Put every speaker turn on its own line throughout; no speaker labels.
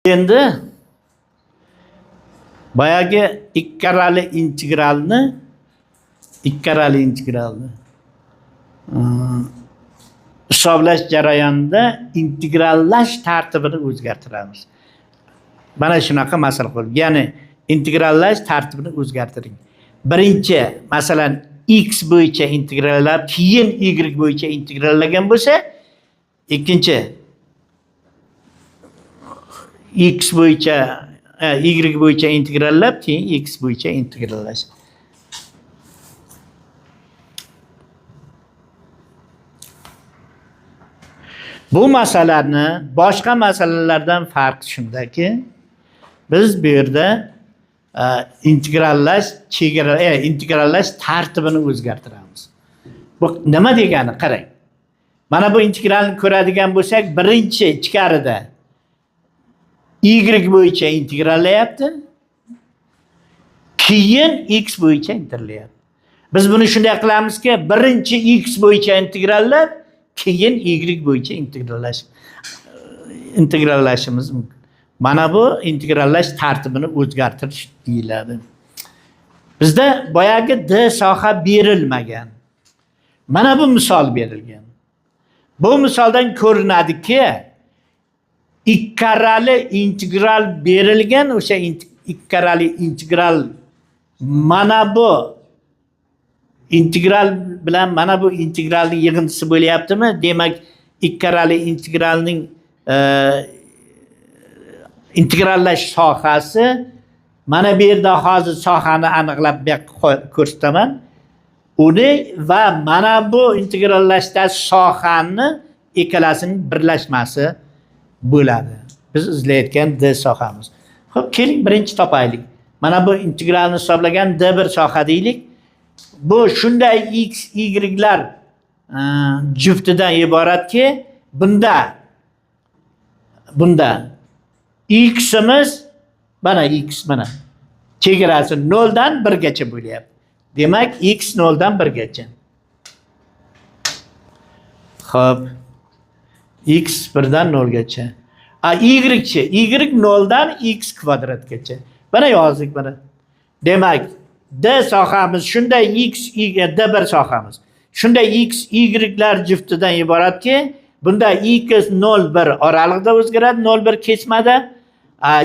Endi boyagi ikkarali integralni hisoblash jarayonida integrallash tartibini o'zgartiramiz. Mana shunaqa masala qo'yilgan. Ya'ni integrallash tartibini o'zgartiring. Birinchi, masalan, x bo'yicha integrallab, keyin y bo'yicha integrallagan bo'lsa, ikkinchi x bo'yicha y bo'yicha integrallab, keyin x bo'yicha integrallash. Bu masalani boshqa masalalardan farqi shundaki, biz bu yerda integrallash chegara, integrallash tartibini o'zgartiramiz. Bu nima degani? Qarang. Mana bu integralni ko'radigan bo'lsak, birinchi ichkarida y bo'yicha integrallayapti, keyin x bo'yicha integrallayapti. Biz buni shunday qilamizki, birinchi x bo'yicha integrallab, keyin y bo'yicha integrallashimiz mumkin. Mana bu integrallash tartibini o'zgartirish deyiladi. Bizda boyagi d soha berilmagan. Mana bu misol berilgan. Bu misoldan ko'rinadiki, ikkarali integral berilgan, o'sha ikkarali integral mana bu integral bilan mana bu integralning yig'indisi bo'lyaptimi? Demak, ikkarali integralning integrallash sohasi mana bu yerda hozir sohani aniqlab bu yoqqa ko'rsataman. Uni va mana bu integrallashda sohani ikkalasining birlashmasi bo'ladi. Biz izlayotgan d sohamiz. Xo'p, keling birinchi topaylik. Mana bu integralni hisoblagan d1 soha deylik. Bu shunday x, y'lar juftidan iboratki, bunda x'imiz mana x mana chegarasi 0 dan 1 gacha bo'lyapti. Demak, x 0 dan 1 gacha. Xo'p. X 1 dan 0 gacha. A y-chi? Y 0 dan x kvadratgacha. Mana yozdik mana. Demak, d sohamiz shunday x, y, d1 sohamiz. Shunday x, y'lar juftidan iboratki, bunda x 0 1 oralig'ida o'zgaradi, 0 1 kesmada,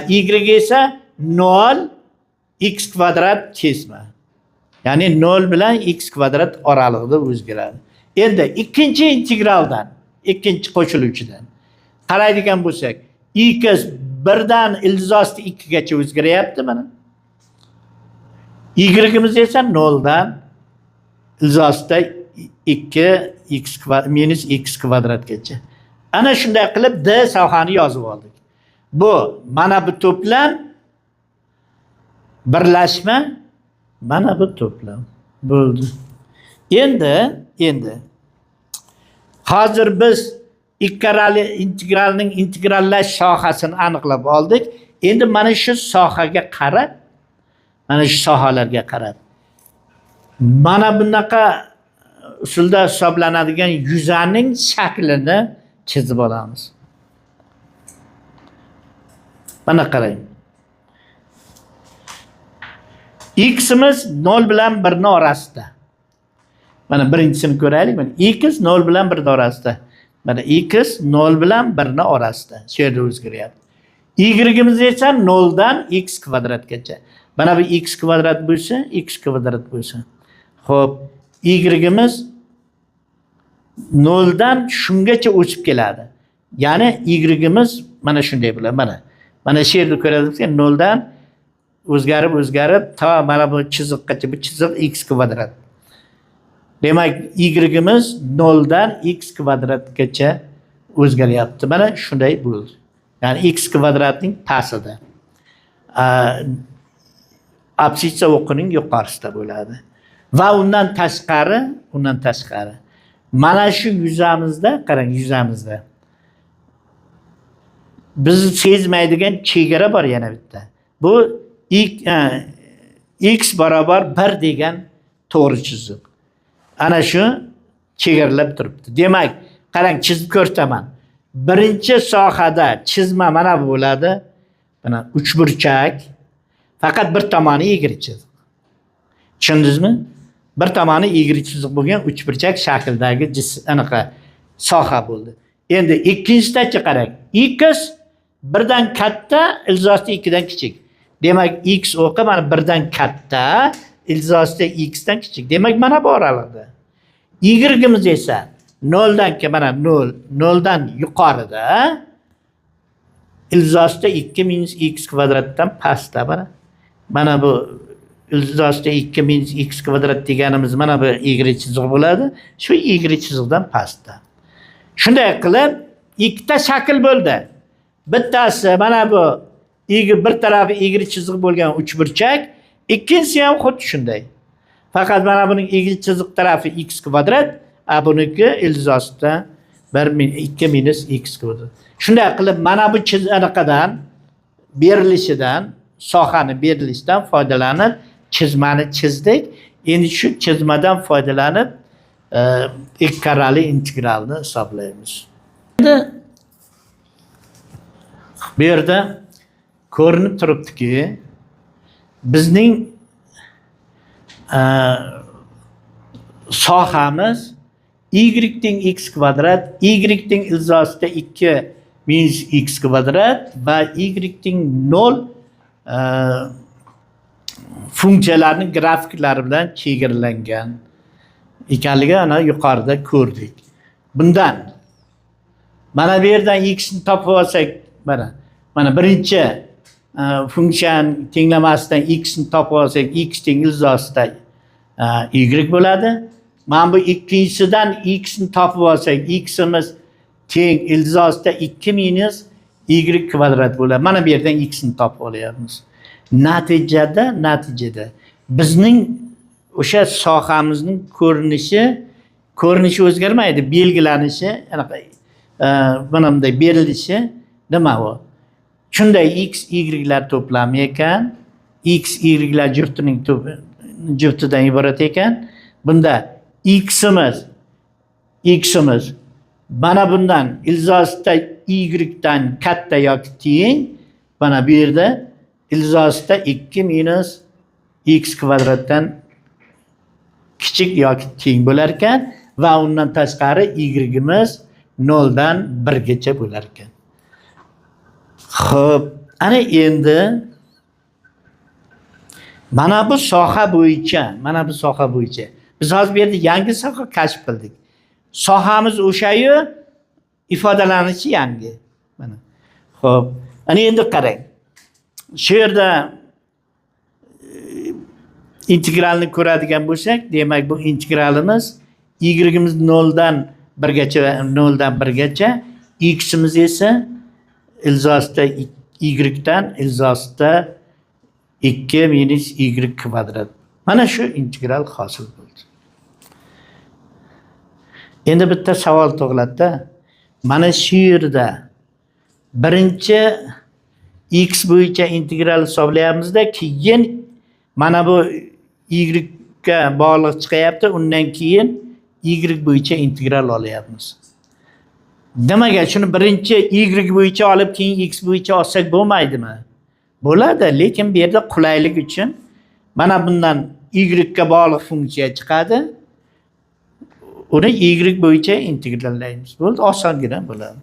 y esa 0 x kvadrat kesma. Ya'ni 0 bilan x kvadrat oralig'ida o'zgaradi. Endi ikkinchi integraldan, ikkinchi qo'shiluvchidan qaraydigan bo'lsak, x 1 dan ildiz osti 2 gacha o'zgaryapti mana. Y'imiz esa 0 dan ildiz ostida 2 x minus x kvadratgacha. Ana shunday qilib d sohani yozib oldik. Bu mana bu to'plam birlashma, mana bu to'plam bo'ldi. Endi hozir biz ikkarali integralning integrallash sohasini aniqlab oldik. Endi mana shu sohaga qarab, mana shu sohalarga qarab mana bunaqa usulda hisoblanadigan yuzaning shaklini chizib olamiz. Mana qarang. X'imiz 0 bilan 1 ni orasida. Mana birinchisini ko'raylik. Mana x 0 bilan 1 ni orasida. Mana x 0 bilan 1 ni orasida. Shu yerda o'zgaryapti. Y'imiz esa 0 dan x kvadratgacha. Mana bu x kvadrat bo'lsa, x kvadrat bo'lsa. Xo'p, y'imiz 0 dan shungacha o'sib keladi. Ya'ni y'imiz mana shunday bo'ladi. Mana. Mana shu yerda ko'radimizki, 0 dan o'zgarib ta mana bu chiziqqacha, bu chiziq x kvadrat. Demak, y'imiz 0 dan x kvadratgacha o'zgaryapti. Mana shunday bo'ldi. Ya'ni x kvadratning pastida. Absissa o'qining yuqorisida bo'ladi. Va undan tashqari mana shu yuzamizda, qarang, yuzamizda biz sezmaydigan chegara bor yana bitta. Bu x barobar 1 degan to'g'ri chiziq. Ana shu chegaralab turibdi. Demak, qarang, chizib ko'rsataman. Birinchi sohada chizma mana bu bo'ladi. Mana uchburchak, faqat bir tomoni egri chiziq. Tushundingizmi? Bir tomoni egri chiziq bo'lgan uchburchak shaklidagi anaqa soha bo'ldi. Endi ikkinchisidachi qarang. X birdan katta, ildizosida 2 dan kichik. Demak, x o'qi mana birdan katta, ildizosida x dan kichik. Demak, mana bu oraliqda. Y'imiz esa 0 dan mana 0, 0 dan yuqorida, ildizosida 2 minus x kvadratdan pastda mana. Mana bu ildizosida 2 minus x kvadrat deganimiz mana bu egri chiziq bo'ladi. Shu egri chiziqdan pastda. Shunday qilib ikkita shakl bo'ldi. Bittasi mana bu egri, bir tarafi egri chiziq bo'lgan uchburchak, ikkinchisi ham xuddi shunday. Faqat mana buning egri chiziq tarafi x kvadrat, a buniki ildizosida 1 2 minus x kvadrat. Shunday qilib mana bu anaqadan berilishidan, sohani berilishidan foydalanib chizmani chizdik. Endi shu chizmadan foydalanib ikkarali integralni hisoblaymiz. Endi bu yerda ko'rinib turibdiki, bizning sohamiz y teng x kvadrat, y teng ildizosida 2 minus x kvadrat va y teng 0 funksiyalarning grafiklari bilan chegaralangan ekanligi ana yuqorida ko'rdik. Bundan mana bu yerdan x ni topib olsak, mana birinchi funksiyani tenglamasidan x ni topib olsak, x teng ildizosida y bo'ladi. Mana bu ikkinchisidan x ni topib olsak, ximiz teng ildizosida 2 minus y kvadrat bo'ladi. Mana bu yerdan x ni topib olyapmiz. Natijada bizning o'sha sohamizning ko'rinishi o'zgarmaydi, belgilanishi anaqa mana bunday berilishi nima u? Shunday x, y'lar to'plami ekan, x, y'lar juftining juftidan iborat ekan. Bunda x'imiz mana bundan ildizosida y dan katta yoki teng, mana bu yerda ildizosida 2 minus x kvadratdan kichik yoki teng bo'lar ekan va undan tashqari y'imiz 0 dan 1 gacha bo'lar ekan. Xo'p, ana endi mana bu soha bo'yicha, mana bu soha bo'yicha biz hozir bu yerda yangi soha kashf qildik. Sohamiz o'shayu, ifodalanishi yangi. Mana. Xo'p, ana endi qarang. Shu yerda integralni ko'radigan bo'lsak, demak, bu integralimiz y'imiz 0 dan 1 gacha, 0 dan 1 gacha, x'imiz esa ildizosida y dan ildizosida 2 minus y kvadrat. Mana shu integral hosil bo'ldi. Endi bitta savol tug'iladi-da. Mana shu yerda birinchi x bo'yicha integral hisoblayapmizda, keyin mana bu y ga bog'liq chiqyapti, undan keyin y bo'yicha integral olyapmiz. Nimaga shuni birinchi y bo'yicha olib, keyin x bo'yicha olsak bo'lmaydimi? Bo'ladi, lekin bu yerda qulaylik uchun mana bundan y ga bog'liq funksiya chiqadi. Uni y bo'yicha integrallaymiz. Bo'ldi, osongina bo'ladi.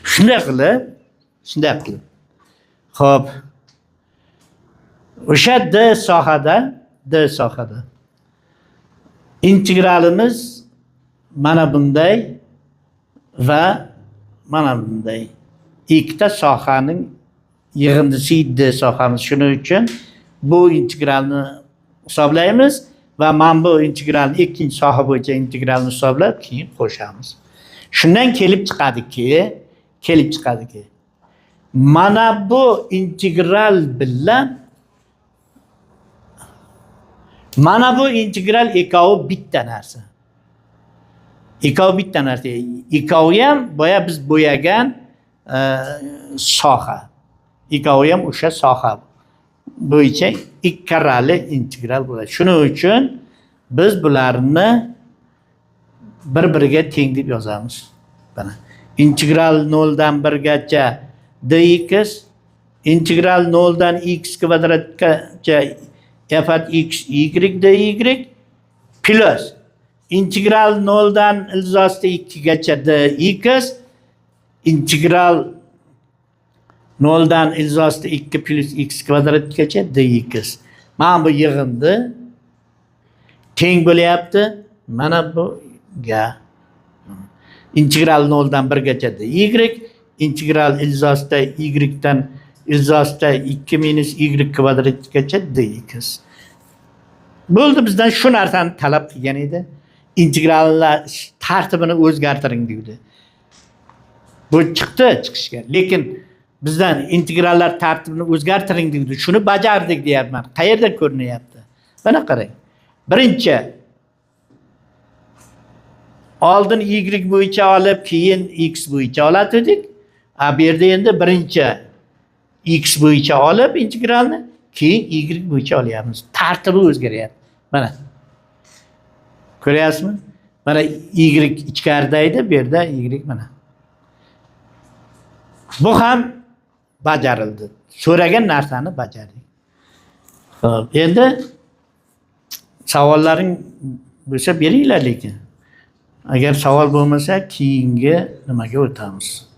Shunday qilib. Xo'p. O'sha D sohada integralimiz mana bunday va mana bunday ikkita sohaning yig'indisi D sohamiz. Shuning uchun bu integralni hisoblaymiz va mana bu integralni ikkinchi soha bo'yicha integralni hisoblab keyin qo'shamiz. Shundan kelib chiqadiki, mana bu integral bilan mana bu integral ikkovi bitta narsa. Ikkovi bitta narsa. Ikkovi ham boya biz bo'yagan soha. Ikkovi ham o'sha soha bo'yicha ikkarali integral bo'ladi. Shuning uchun biz bularni bir-biriga teng deb yozamiz. Mana integral 0 dan 1 gacha dx, integral 0 dan x kvadratgacha f at x y dy plus integral 0 dan ildiz 2 gacha dx, integral 0 dan ildiz 2 plus x kvadratgacha dx. Mana bu yig'indi teng bo'lyapti mana buga: integral 0 dan 1 gacha dy, integral ildizda y dan ildizda 2 minus y kvadratgacha dx. Bo'ldi, bizdan shu narsani talab qilgan edi. Integrallar tartibini o'zgartiring deydi. Bu chiqdi chiqishga, lekin bizdan integrallar tartibini o'zgartiring deydi. Shuni bajardik deyapman. Qayerda ko'rinyapti? Mana qarang. Birinchi oldin y bo'yicha olib, keyin x bo'yicha olatdik. A bu yerda endi birinchi x bo'yicha olib integralni, keyin y bo'yicha olyapmiz. Tartibi o'zgaryapti. Mana. Ko'ryapsizmi? Mana y ichkarida edi, bu yerda y mana. Bu ham bajarildi. So'ragan narsani bajardik. Xo'p, endi savollaring bo'lsa beringlar lekin. Agar savol bo'lmasa, keyingi nimaga o'tamiz?